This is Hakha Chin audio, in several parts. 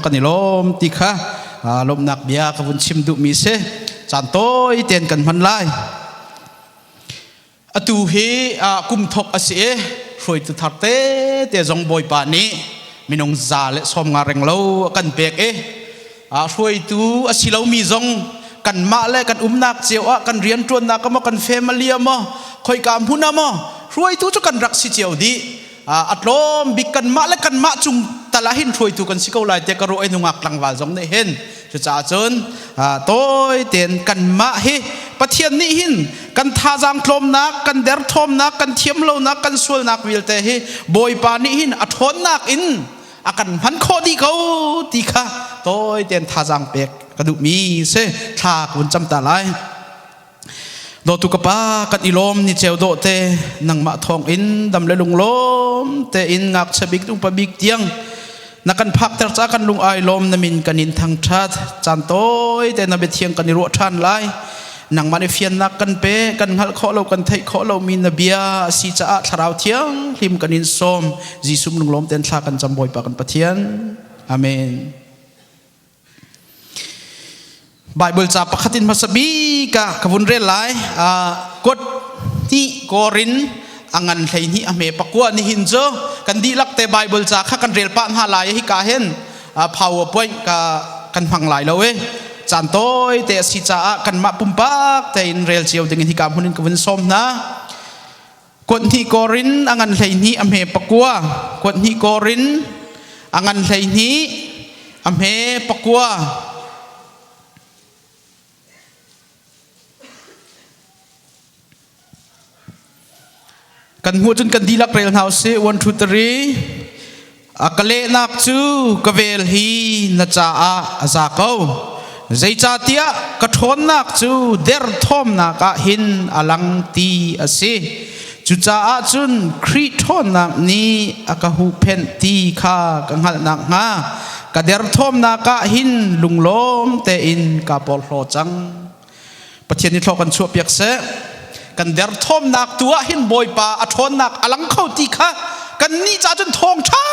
Kan i lawm ti kha lawmhnak bia ka vun chim duhmi si. Caan tawi tein kan hman lai. Atu hi kum thok a si i hruaitu thar tete zong Bawipa nih minung 150 reng lo a kan pek i hruaitu a si lomi zong kanmah le kan umnak cio ah kan rianṭuannak ah maw kan family ah maw khoika hmun ah maw hruaitu cu kan rak si cio dih. A tlawm bik kanmah le kanmah cung tal ah hin hruaitu kan si ko lai tiah ka ruah i nungak tlangval zong nih hin. Cucaah cun tawi tein kanmah hi Pathian nih hin kan thazaang tlawmnak, kan derthawmnak, kan thiamlonak, kan sualnak vialte hi Bawipa nih hin a ṭhawnnak in a kan hman khawh dih ko ti kha tawi tein thazaang pek ka duhmi si. Thla ka vun cam ta lai. Dawtu ka pa, kan i lawm ni ceu dawh te, nangmah thawng in dam le lunglawm tein ngakchia bik upa bik tiang na kan phakter ca kan lung ai lawm. Na min kan in thangṭhat. Caan tawi te na biathiang kan i ruah ṭhan lai. Nangmah nih fiannak kan pe. Kan hngalh khawh lo, kan theih khawh lomi na bia a si caah thlarau thiang hlim kan in sawm. Jesuh lunglawm tein thla kan cam, Bawipa kan Pathian, amen. Bible ca pakhat in hmasa bik ah ka vun rel lai. Kuat hnih Korin a ngan 12 a hme 9. Nihin cu kan dihlak te Bible ca kha kan rel pah hna lai. Hi ka hin PowerPoint ka kan hmang lai lo e. Caan tawi te a si caah kanmah pumpak tein rel cio ding in hika hmun in ka vun sawm hna. Kuat hnih Korin a ngan 12 a hme 9. Kuat hnih Korin a ngan 12 a hme 9. Kan hmuh cun kan dihlak rel hna usih. 1 2 3. A ka lehnak cu ka vel hi na caah a za ko. Zeicahtiah ka ṭhawnnak cu derthawmnak ah hin a lang ti a si. Cucaah cun Khrih ṭhawnnak nih a ka huhphenh ti kha ka hngalh nakhnga ka derthawmnak ah hin lunglawm tein kaa porhlaw cang. Pathian nih thlaw kan chuahpiak seh. Kan derthawmnak tu ah hin Bawipa a ṭhawnnak a lang kho ti kha kan nih ca cun thawngṭha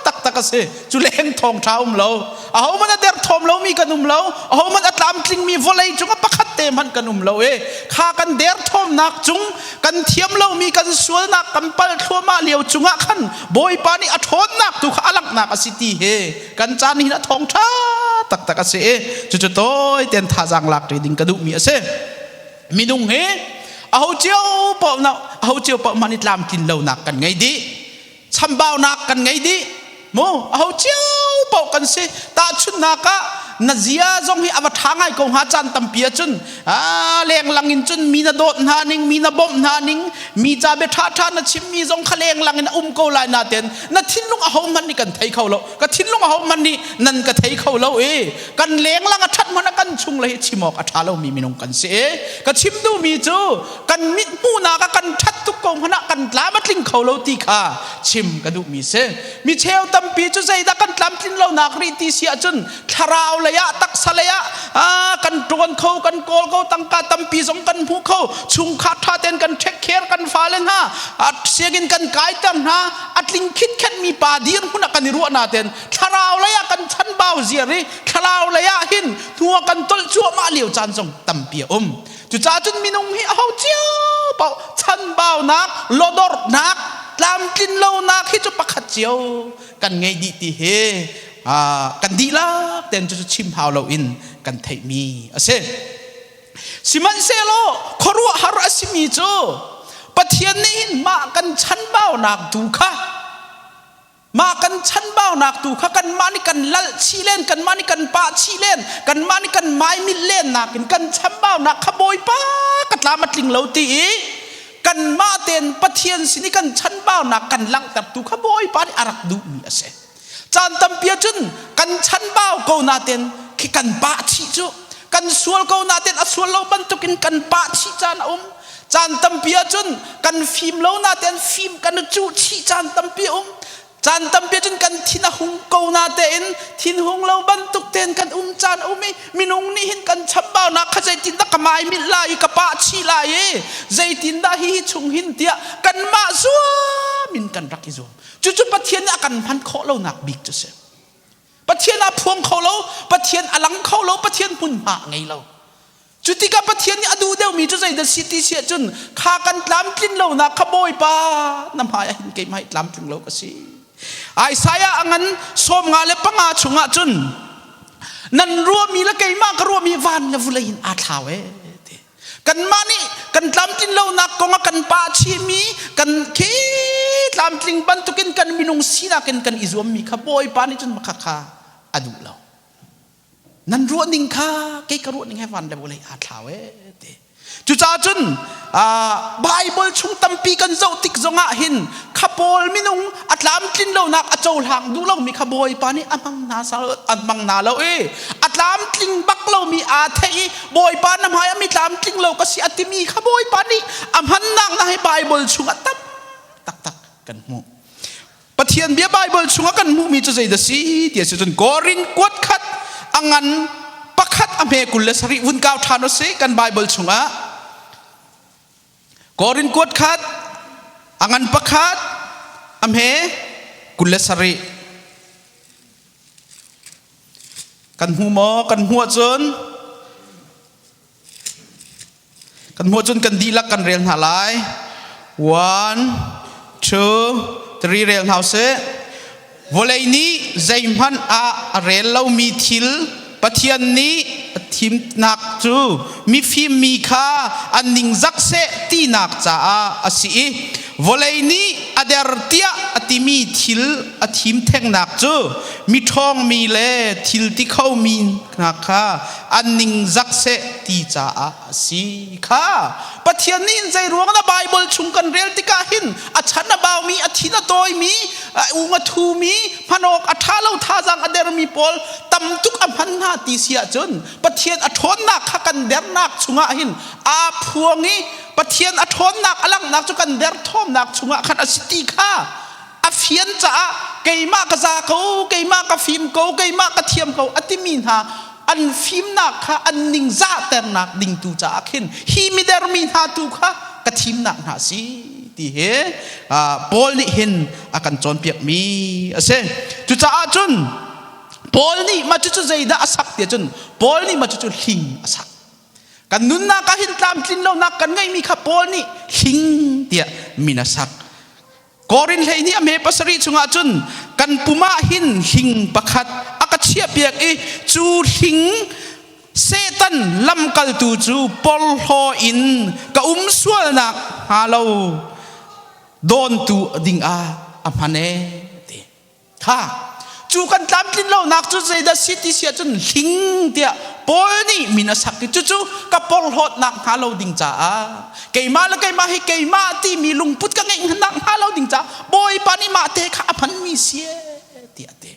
taktak a si. Cu leng thawngṭha um lo. Ahohmanh a derthawm lomi kan um lo. Ahohmanh a tlamtlingmi vawlei cungah pakhat te hmanh kan um lo i kha kan derthawmnak cung, kan thiam lomi, kan sualnak, kan pal thluahmah lio cungah khan Bawipa nih a ṭhawnnak tu kha a langhnak a si ti hi kan caan hin a thawngṭha taktak a si i cucu tawi tein thazaang lak ṭi ding ka duhmi a si. Minung hi aho cio paoh na aho cio paoh hmanh i tlamtlin lonak kan ngei dih, chambaunak kan ngei dih mu. Aho cio paoh kan si. Tahchunhnak ah, na zia zong hi a va ṭha ngai ko hnga caan tampi ahcun. Lenglang in cun mi na dawt hna ning, mi na bawmh hna ning, mi ca bia ṭhaṭha na chimmi zong kha lenglang in a um ko lai. Natein na thinlung aho hmanh nih kan thei kho lo. Ka thinlung aho hmanh nih nan ka thei kho lo i kan lenglang a ṭhat hmanh ah kan chung le hi chim awk a ṭha lomi minung kan si i ka chim duhmi cu kan mit hmuhnak ah kan ṭhat tuk ko hmanh ah kan tlam a tling kho lo ti kha chim ka duhmi si. Mi cheu tampi cu zeidah kan tlamtlin lonak rih ti si ahcun thlarau lei ah, taksa lei ah kan ṭuan kho, kan kawl ko, tangka tampi zong kan hmu kho, chungkhar ṭha tein kan ṭhek kher, kan fale hna sianginn kan kaiter hna, a tling khitkhet mi pa dirhmun ah kan i ruah natein thlarau lei ah kan chanbau ziar i thlarau lei ah hin hnu ah kan tolh cuahmah lio caan zong tampi a um. Cucaah cun minung hi aho cio paoh chanbaunak, lodornak, tlamtlin lonak hi cu pakhat cio kan ngei dih ti hi kan dihlak tein cu chim hau loin kan theihmi a si. Sihmanhsehlaw khuaruahhar a simi cu Pathian nih hin mah kan chanbaunak tu kha, mah kan chanbaunak tu kha, kanmah nih kan lalh chih len, kanmah nih kan pah chih len, kanmah nih kan maimilh len nakin kan chambaunak kha Bawipa ka tlam a tling lo ti i kanmah tein Pathian sin i kan chanbaunak kan langhtertu kha Bawipa nih a rak duhmi a si. Caan tampi ahcun kan chanbau ko natein khi kan pah chih cu, kan sual ko natein a sual lo bantukin kan pah chih caan a um. Caan tampi ahcun kan fim lo natein fim kan i cuh chih caan tampi a um. Caan tampi ahcun kan thin a hung ko natein thinhung lo bantuk tein kan um caan a um i minung nih hin kan chambaunak kha zeitindah ka maimilh lai i ka pah chih lai i zeitindah hihi chung hin tiah kanmah zuam in kan rak i zuam. Cucu Pathian nih a kan hman khawh lonak bik cu a si. Pathian aa phuang kho lo, Pathian a lang kho lo, Pathian hmunhma a ngei lo. Cu tikah Pathian nih a duh deuhmi cu zeidah si ti si ahcun kha kan tlamtlin lonak kha Bawipa na hmai ah hin keimah hi tlamtling lo ka si. Isaiah a ngan 55 chungah cun nan ruahmi le keimah ka ruahmi van le vulei in aa thlau ee ti. Kanmah nih kan tlamtlin lonak kong ah kan pa chihmi kan khi tlamtling bantukin kan minung sinak in kan i zuammi kha Bawipa nih cun makha kha a duh lo. Nan ruah ning kha kei ka ruah ning he van le vawlei aa thlau ee ti. Cucaah cun Bible chung tampi kan zoh tik zongah hin kha pawl minung a tlamtlin lonak a cohlang duh lomi kha Bawipa nih a hmang hna a hmang hna lo i a tlamtling bak lomi aa theih i Bawipa na hmai ah mi tlamtling lo ka si a timi kha Bawipa nih a hmannak na hi Bible chungah tam taktak kan hmuh. Pathian bia Bible chungah kan hmuhmi cu zeidah si ti a si cun Korin kuat khat a ngan pakhat a hme 27 vun kau ṭhan u sih kan Bible chungah Korin kuat khat a ngan pakhat a hme 27 kan hmu maw kan hmuh ahcun Kan hmuh cun kan dihlak kan rel hna lai. One, two, three rel hna usih. Vawlei nih zeihmanh ah a rel lomi thil Pathian nih a thimnak cu mifim mi kha an ningzak seh tinak caah a si i vawlei nih a der tiah a timi thil a thim thengnak cu miṭhawngmi le thil ti khomi hna kha an ningzak seh ti caah a si kha Pathian nih zei ruang na Bible chung kan rel tikah hin a chan a baumi a thin a tawimi a ung a thumi hmanawk a ṭha lo thazang a dermi pawl tam tuk a hman hna ti si ahcun Pathian a ṭhawnnak kha kan dernak chungah hin aa phuang i Pathian a ṭhawnnak a langhnak cu kan derthawmnak chungah khan a si ti kha a fian caah keimah ka za ko keimah ka fim ko keimah ka thiam ko a timi hna an fimnak kha an ningzahternak ding tu caah khin hi midermi hna tu kha ka thimnak hna si ti hi Paul nih hin a kan cawnpiakmi a si. Cucaah cun Paul nih mah cucu zeidah a sak tiah cun Paul nih mah cucu hling a sak. Kan nunnak ah hin tlamtlin lonak kan ngeihmi kha Paul nih hling tiah min a sak. Korin 12 a hme pasarih chungah cun kan pum ah hin hling pakhat a ka chiahpiak i cu hling Satan lamkaltu cu porhlaw in ka um sualnak hnga lo dawntu ding ah a hman ee ti. Kha cu kan tlamtlin lonak cu zeidah si ti si ahcun hling tiah Paul nih min a sak i cucu ka porhlawtnak hnga lo ding caah keimah le keimah hi keimah timi lungput ka ngeih nak hnga lo ding caah Bawipa nih mah te kha a hmanmi si tiah a ti.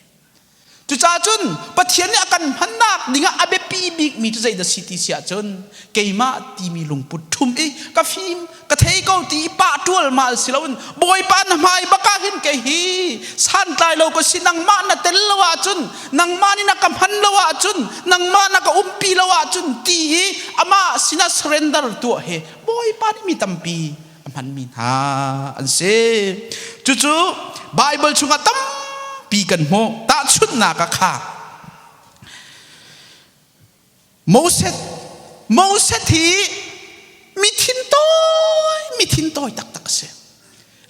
Cucaah cun Pathian nih a kan hmannak dingah a biapi bikmi cu zeidah si ti si ahcun keimah timi lungput ṭhum i ka fim ka thei ko ti i pah ṭualmal si loin Bawipa na hmai bak ah hin kei hi santlai lo ka si nangmah na tel lo ahcun nangmah nih na ka hman lo ahcun nangmah na ka umpi lo ahcun ti i amah sinah surrender tuah hi Bawipa nih mi tampi a hmanmi hna an si. Cucu Bible chungah tampi kan hmuh. Tahchunhnak ah kha Moses Moses hi mi thintawi mi thintawi taktak a si.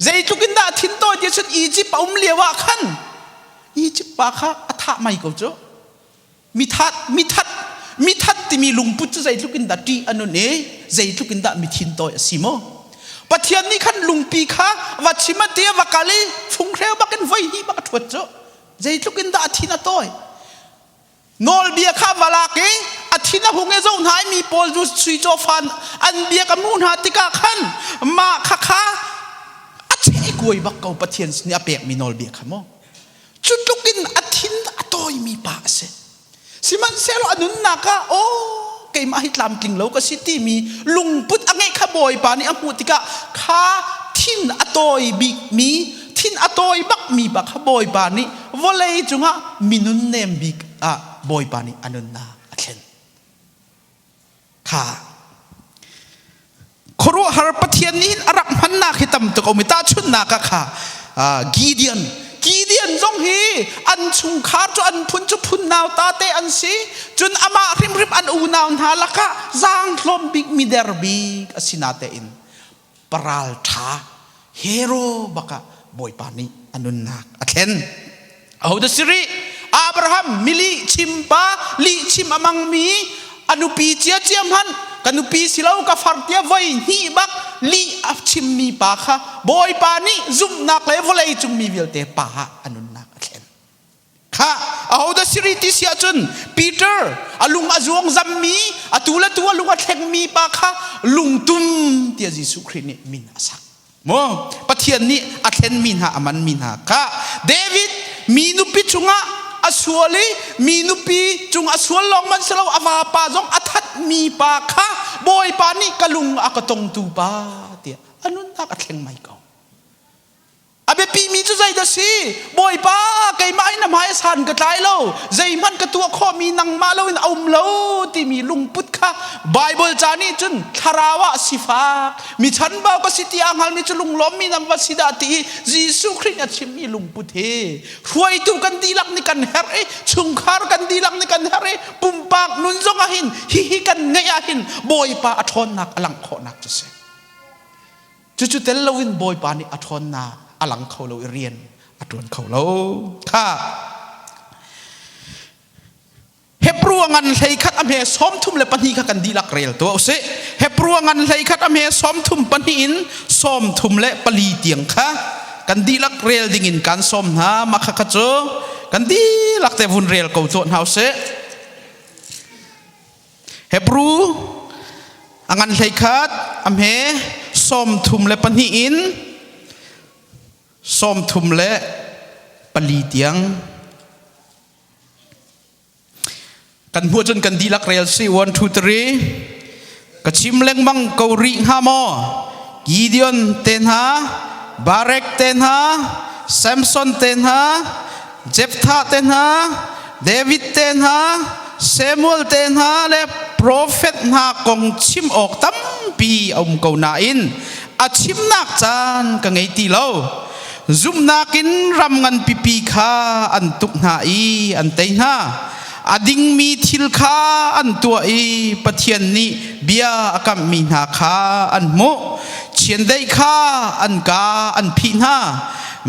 Zeitluk in dah thintawi ti cun Egypt a um lio ah khan Egypt pa kha a thah mai ko cu. Mithat mithat mithat timi lungput cu zeitluk in dah ṭih a nun i zeitluk in dah mithin tawi a si maw? Pathian nih khan lungpi kha va chim a ti va kal i funghreu bakin voi hnih bak a ṭhuat cu zeitluk in dah a thin a tawi nawlbia kha va lak i a thin a hung i zoh hna i mi pawl cu sui cawfa an bia ka hmuh hna tikah khan mah kha kha a cheh kuai bak ko Pathian nih a pekmi nawlbia kha maw Cu tluk in a thin a tawimi pa a si. Sihmanhsehlaw a nunnak ah aw keimah hi tlamtling lo ka si timi lungput a ngeih kha Bawipa nih a hmuh tikah kha thin a tawi bikmi thin a tawi bakmi pa kha Bawipa nih vawlei cungah minun nem bik ah Bawipa nih a nunnak a thlen. Kha khuaruahhar Pathian nih hin a rak hmannak hi tam tuk a um i tahchunhnak ah kha Gideon Gideon. Gideon zong hi an chungkhar cu an phun cu phun nauta te an si. Cun amah hrimhrim an unau hna lakah zaangtlawm bik mider bik a si natein paral ṭha hero bakah Bawipa nih a nunnak a thlen. Ahodah si rih? Abraham mili chimpa lihchim a hmangmi a nupi ciacia hmanh ka nupi si lo ka far tia voi hnih bak lih a chimmi pa kha Bawipa nih zumhnak le vawlei cung mi vialte pa ah a nunnak a thlen. Kha ahodah si rih ti si ahcun Peter a lung a zuang zammi atu le tu a lung a thlengmi pa kha lungtum tiah Jesuh Khrih nih min a sak. Maw Pathian nih a thlenmi hna a manmi hna kha David mi nupi cungah a sual i mi nupi cung a sual lawng man si lo a vapa zong a thatmi pa kha Bawipa nih ka lung a ka tongtu pa tiah a nunnak a thleng mai ko. A biapimi cu zeidah si? Bawipa, keimah in na hmai san ka tlai lo, zeihmanh ka tuah khawhmi nangmah loin a um lo timi lungput kha Baibal ca nih cun thlarau ah sifak, mi chanbau ka si ti aa hngalmi cu lunglawmmi nan va si dah ti i Jesuh Khrih a chimmi lungput hi hruaitu kan dihlak nih kan herh i chungkhar kan dihlak nih kan herh i pumpak nun zong ah hin hihi kan ngeih ah hin Bawipa a ṭhawnnak a langh khawhnak cu si. Cucu tel loin Bawipa nih a ṭhawnnak a lang kho lo i rian a ṭuan kho lo. Kha Hebrew a ngan 11 a hme 32 kha kan dihlak rel tuah usih. Hebrew a ngan 11 a hme 32 in 34 tiang kha kan dihlak rel ding in kan sawm hna. Mah kha kha cu kan dihlak te vun rel ko tuah hna usih. Hebrew a ngan 11 a hme 32 in 34 tiang kan hmuh cun kan dihlak rel si 1 2 3 ka chim lengmang ko rih hnga maw Gideon te hna Barak te hna Samson te hna Jephthah te hna David te hna Samuel te hna le profet hna kong chim awk tampi a um ko nain a chimnak caan ka ngei ti lo. Zumhnak in ram ngan pipi kha an tuk hna i an tei hna. A dingmi thil kha an tuah i Pathian nih bia a kamhmi hna kha an hmuh. Chiandeih kha an kaa an phih hna.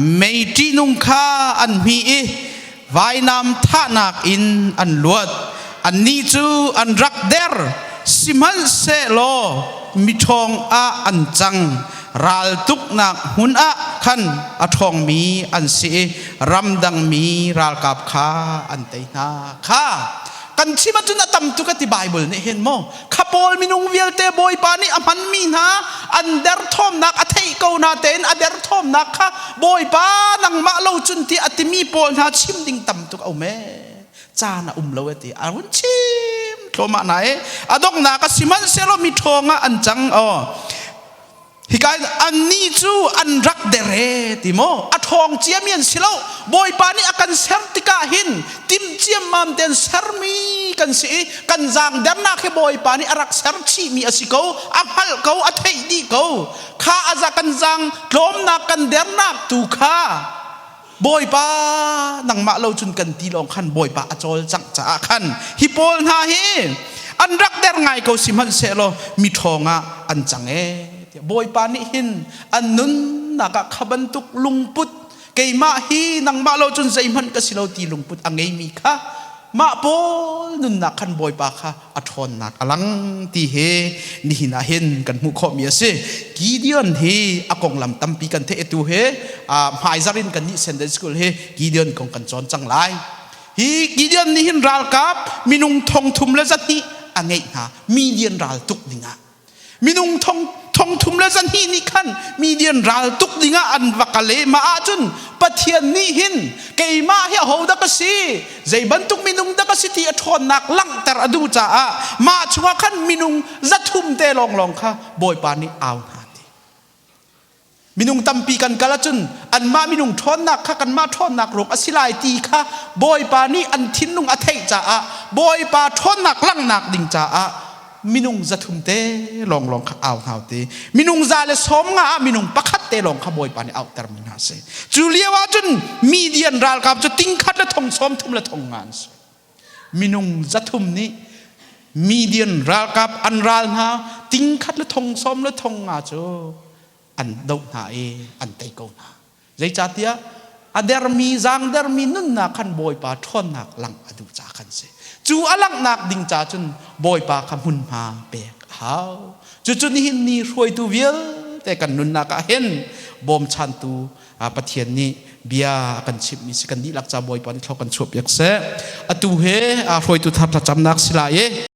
Mei ṭihnung kha an hmih i vainam thahnak in an luat. Annih cu an rak der, sihmanhsehlaw miṭhawng ah an cang. Raltuknak hmun ah khan a ṭhawngmi an si i ramdangmi ralkap kha an tei hna. Kha kan chim ahcun a tam tuk a ti Baibal nih hin maw kha pawl minung vialte Bawipa nih a hmanmi hna an derthawmnak a theih ko na tein a derthawmnak kha Bawipa nangmah lo cun ti a timi pawl hna chim ding tam tuk a um ee caan a um lo e ti a hun chim thluahmah na e a donghnak a sihmanhsehlaw mi ṭhawng ah an cang aw Hika in annih cu an rak der e ti maw? A ṭhawng ciami an si lo. Bawipa nih a kan ser tikah hin timh ciammam tein sermi kan si i kan zaangdernak hi Bawipa nih a rak ser chihmi a si ko, a hngalh ko, a theih dih ko. Kha a za kan zaang tlawmnak kan dernak tu kha Bawipa nangmah lo cun kan ti lawng khan Bawipa a cawlcangh caah khan hi pawl hna hi an rak der ngai ko sihmanhsehlaw mi ṭhawng ah an cang ee tiah Bawipa nih hin an nunnak ah kha bantuk lungput keimah hi nangmah lo cun zeihmanh ka si lo ti lungput a ngeimi kha mah pawl nunnak khan Bawipa kha a ṭhawnnak a lang ti hi nihin ah hin kan hmuh khawhmi a si. Gideon hi a konglam tampi kan theih tu hi hmaizar in kan nih Sunday School hi Gideon kong kan cawn cang lai. Hi Gideon nih hin ralkap minung 32,000 a ngeih hna Midian ral tuk dingah. Minung thong 32,000 nih khan Midian ral tuk dingah an va kal i mah ahcun Pathian nih hin keimah hi ahodah ka si zei bantuk minung dah ka si ti a ṭhawnnak langhter a duh caah mah chungah khan minung 300 te lawnglawng kha Bawipa nih au hna ti. Minung tampi kan kal ahcun anmah minung ṭhawnnak kha kanmah ṭhawnnak ruang a si lai ti kha Bawipa nih an thinlung a theih caah Bawipa ṭhawnnak langhnak ding caah. minung 300 te lawnglawng kha au hna ti. Minung 150 ah minung pakhat te lawng kha Bawipa nih auhtermi hna si. Cu lio ah cun Midian ralkap cu 130 le 50 an si. Minung 300 nih Midian ralkap an ral hna 130 le 50 cu an doh hna i an tei ko hna. Zeicahtiah a dermi zaangdermi nunnak khan Bawipa ṭhawnnak langh a duh ca khan si. Cu a langhnak ding ca cun Bawipa kha hmunhma pek a hau. Cucu nihin ni hruaitu vialte kan nunnak ah hin bawmchantu Pathian nih bia a kan chimhmi si. Kan dihlak ca Bawipa nih thlawh kan chuah piak seh. Atu he hruaitu thar thlacamnak si lai i.